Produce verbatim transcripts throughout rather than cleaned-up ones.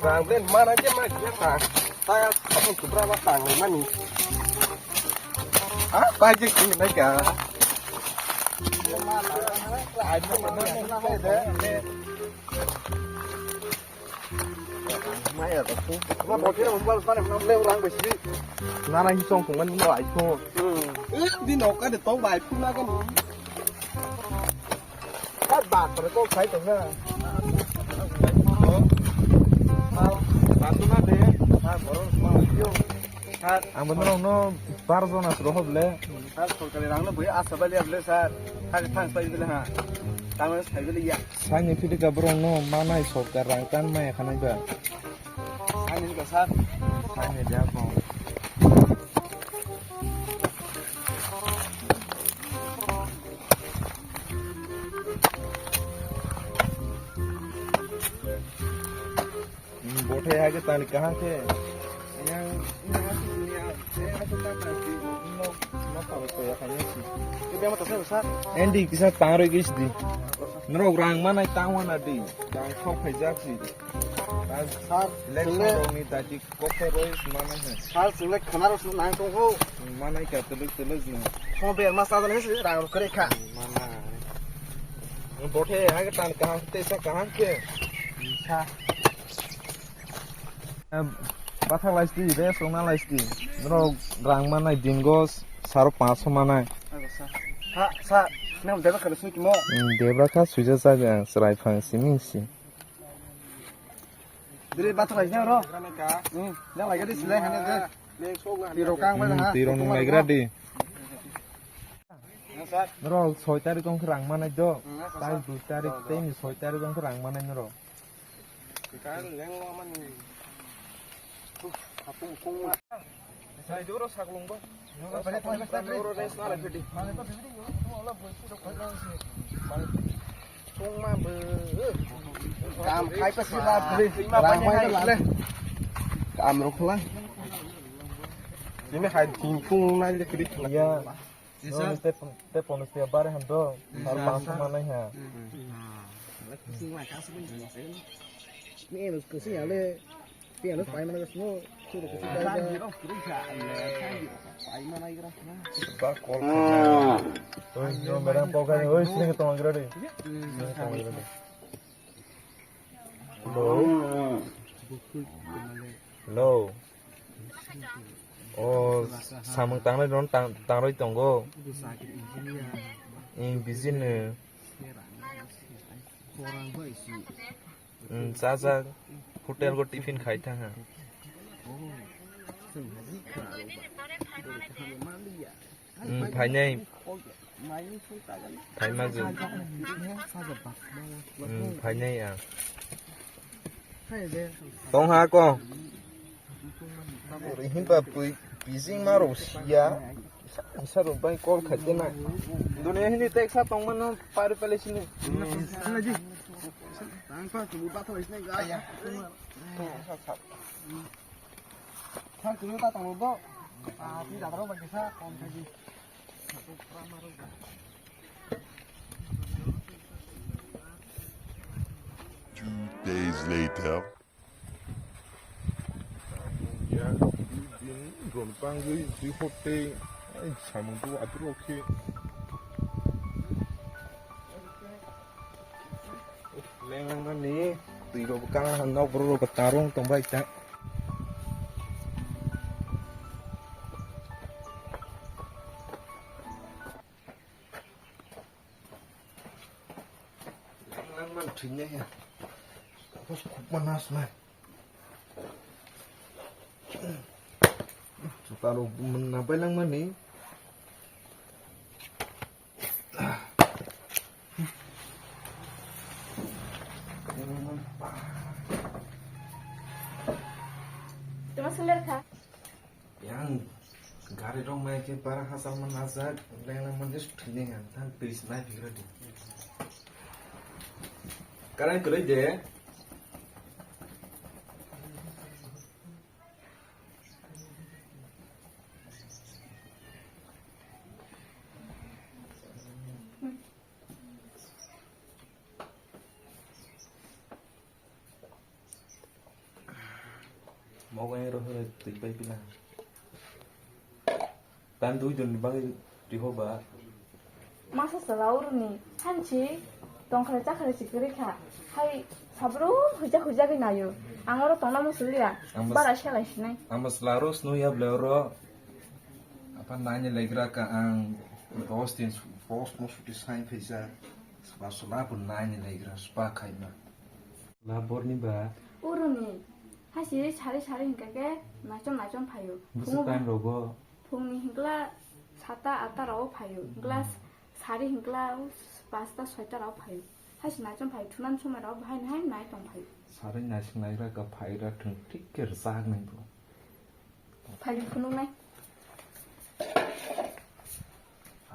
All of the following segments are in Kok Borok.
Rang ble mana je ma je ta. Ta ya, ta ko kubra ba tang le mani. Ah, pa je ki na ka. Nana hi song kong mani no ai ko. Hmm. Eh, di no ka de to bai pu na ka ni. Ka ba ko ko sai to na. Ba tu na de. Ba ko ma yo. Sir, ang bo norokno bar jona se rohor le. Sir, sorkari rangno bui asa baliya bole, sir. Thang, thang, sai bole ha. Tamo sai bole ya. Sani philika borokno manai sorkar rang tan maya khanai ba. Sani philika, sir. Sani dia ko. Bothai hai khe tani kaham khe. Yang, yang asuk ni, yang asuk tak nasi. No, no tahu tu ya kayaknya sih. Itu dia mata saya besar. Endi kisa tang roi gis di. Norok rang manai tang wana di. Tang thok phai jak si. Sir, election sir, rok ni tati kok phai roi mana hai. Sir, sir, khana rok nang tong ho. Manai ka teluk teluk ni. Ho ber mas ta dan hai si rang rok kare kha. Mana. Bothai hai khe tani kaham khe tesa kaham khe. Sa. Bathak laisti, rest rwna laisti. Norok rang manai dingo saro panch so manai. Ha, sa, nang debra kare sui kimo? Hmm, debra kha suija jaga, chwrai phang simi si. Dire bathak laisti ro. Hmm, nang laiga di silai hane de. Tiro kang bai ha. Tiro nung laigra di. Norok soi tarik wngkha rang manai do. Hmm, tai dui tarik, tei ni soi tarik wngkha rang manai norok. Kam khai pa sila bri. Rang bai le. Kam rok khla. Ini hai thing thung nai le kri khla. Ya. Te pono te bare han do. Har panch so manai ha. Ni eno kusi ale. Ti alo pai mana kasmo. Suru kusi pai. Ba kol. Oi, no merang pokai, oi, sini tong agra de. Sini tong agra de. Hello. Hello. O samung tangnai ron tang tangroi tongo. Ing bijin no. Hmm, cha cha hotel go tiffin khai thang ha. Hmm, phainai. Phaima jwng. Hmm, phainai ang. Tong ha ko. Himba pui pising ma ro sia. Isa ro bai call khaite na. Dune hindi tek sa tong mano pari pale sini. Tang pa tu ba to isne ga. Sa sa. Sa tu ta tong bo. Ah, ti da ro ba ke sa kon khaji. Two days later. Ya, din ron pangwi, twi hotei, ai, samung tu atur okhe. Leng leng mani, twi rok kang nok bro rok tarung tong bai ta. Langman thwinai ya. Tapos khukma nas nai. Chuta rok mwnna bai langmani. Tama seler kha. Yang gari rok mai khe bara hachal man najak, leng leng man just thwinai ang, than twi se nai phi gra di. Karai kwrwi de. Mogo yang rohe twi pai pila. Kan dui don ni bagwi riho ba. Masa sala uruni hanchi tongkhre chakhre sikri kha. Hai sabru huja huja gwi nayo. Ang oro tongna musuliya. Ang bas- Bara selai sinai. Ang bas laro snu ya ble oro. Apa nanya legra ka ang dos din su-, dos mo suti sai phaisa. Sba sula pun nanya legra spa khaima. La borni ba. Uruni. Hasi sari sari hinkha khe naichom naichom phaio. Busu time rogo. Phungni hinkla sata atta rao phaio. Hinkla sari hinkla pasta soita rao phaio. Hasi naichom phaio. Thunan somai rao bahai nai nai tong phaio. Sari naising naigra ka phaira thung thik khe rwchak nai bo. Phaidi phunuknai.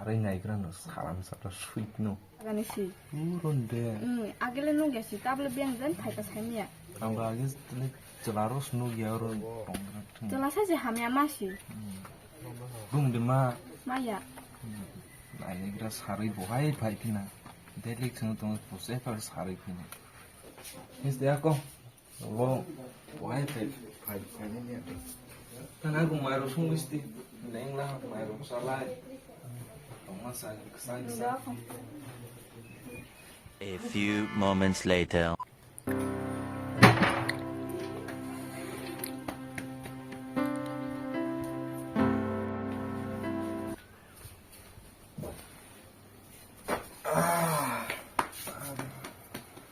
Arai naigra no salam satra sweet no. Agani si. Uron de. Hmm, agile nung ya si tablet beng jen phaika saimya. Ang age tini chwla ros nuk ya oro tongra thung. Chwla sa je hamya ma si. Hmm. Bung de ma. Maya. Hmm. Naigra sarui bohai phai phina. Delik thung tong pose phar sarui phina. Mis de ako. Bo, wai phai, phai, phai ni ya. Tana ko mairo sung isti, lengla mairo salai. Tongma sa, sa, sa. A few moments later.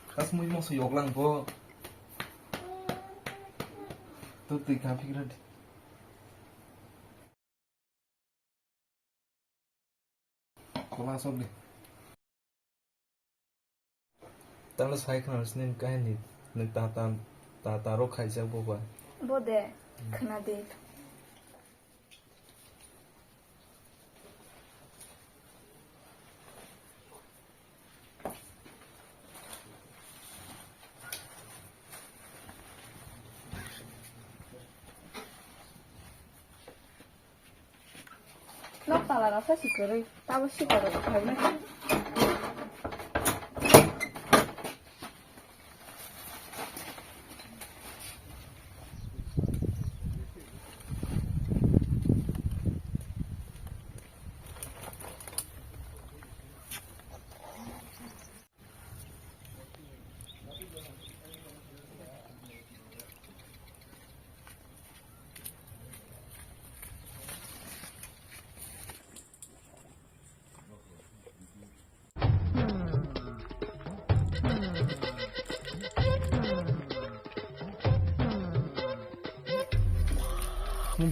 Khasmui moso yoklang bo. Tuk twi kha phikra di. Kola sok di. Talo sai khna sini kahini. Nung ta ta ta ta ro khaijak bo ba. Bo de khna di. Nok tala rok khe si kwrwi, tabo si kwrwi khaina.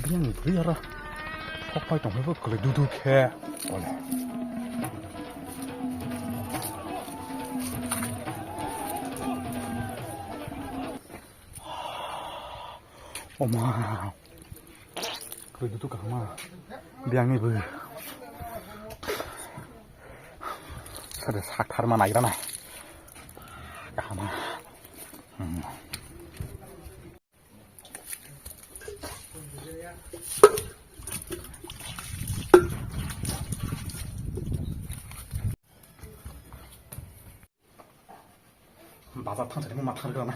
Biyang biyara. Kok pai tong bo kwlai dudu khe. Ole. Oma. Kwlai dudu kahma. Biyang ni bo. Sade sak thar ma naigra nai. Kahma. Hmm. Bazar thang sari ma thang rwna.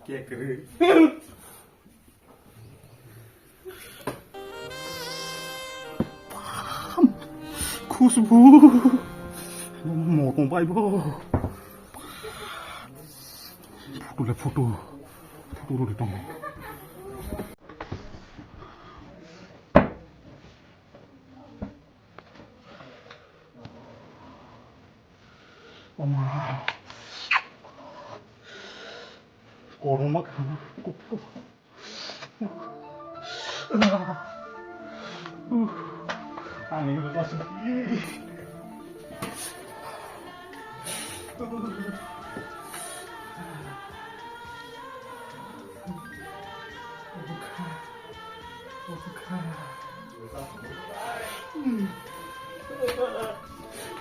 Kekre. Khushbu. Mo tong bai bo. Photo le photo. Photo ro de tong. Korma khana. Ani bwsa.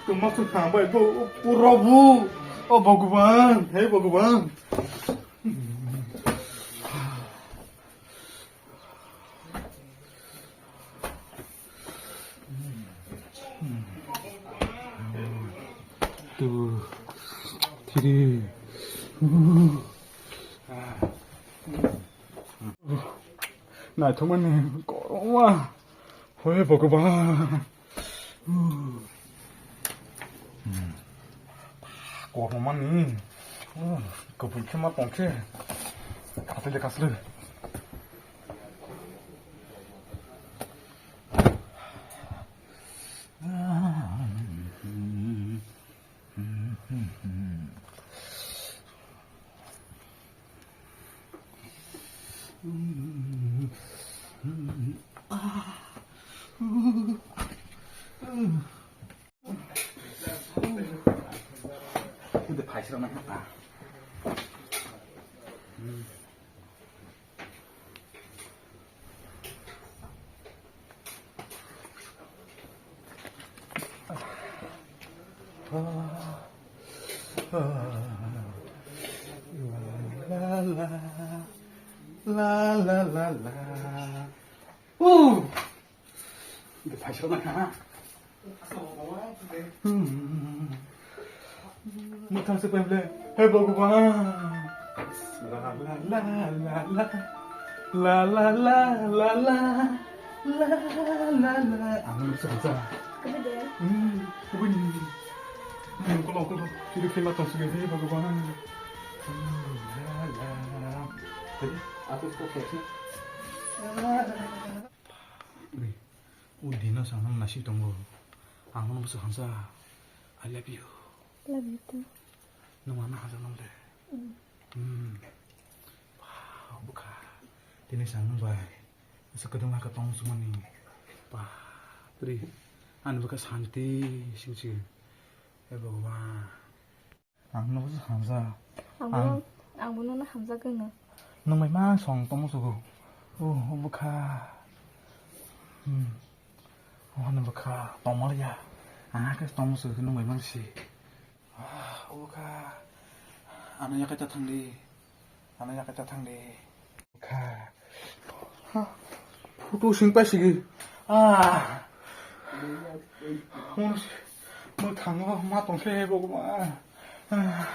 Tuma su khang bai bo, o Prabhu, o Bhagwan, he Bhagwan. Two, three. Naithokmani korma. Hoi Bhagwan. Kormani. Kubun khe ma tongkhe. Kasle kasle. La la la la la. Mwthang se pemble, he Bhagwan. La la la la la. La la la la la. La la la. Ang nung sa sa. Kebe de? Hmm, kebe ni? Ang ko ko ko. Sidi khela tong sidi, he Bhagwan. Hmm, la la. Jadi, aku kok kok sih? Ui, o Dino sa nang nasi tongo. Ang no bwswk hamsa. I love you. Love you too. Nwng ano hamsa nang de. Mm. Hmm. Wow, bwkha. Tini sa nang bai. Sa kadung ha ka tong sumani. Bapre. Ani bwkha santi sing sing. He Bhagwan. Ang no hamjak. Ang, ang, ang bo nono hamjak gano. Nwng bai ma song tongmo sugo. O, o bwkha. Hmm. O hano bwkha tongmaliya. Ang hakhe tongmo sugo nwng bai ma si. Ah, o bwkha. Ano yakai ta thangdi. Ano yakai ta thangdi. Kha. Ha. Photo sing pai sigi. Ah. Mo, mo thango, ma tongkhe, Bhagwan. Ah.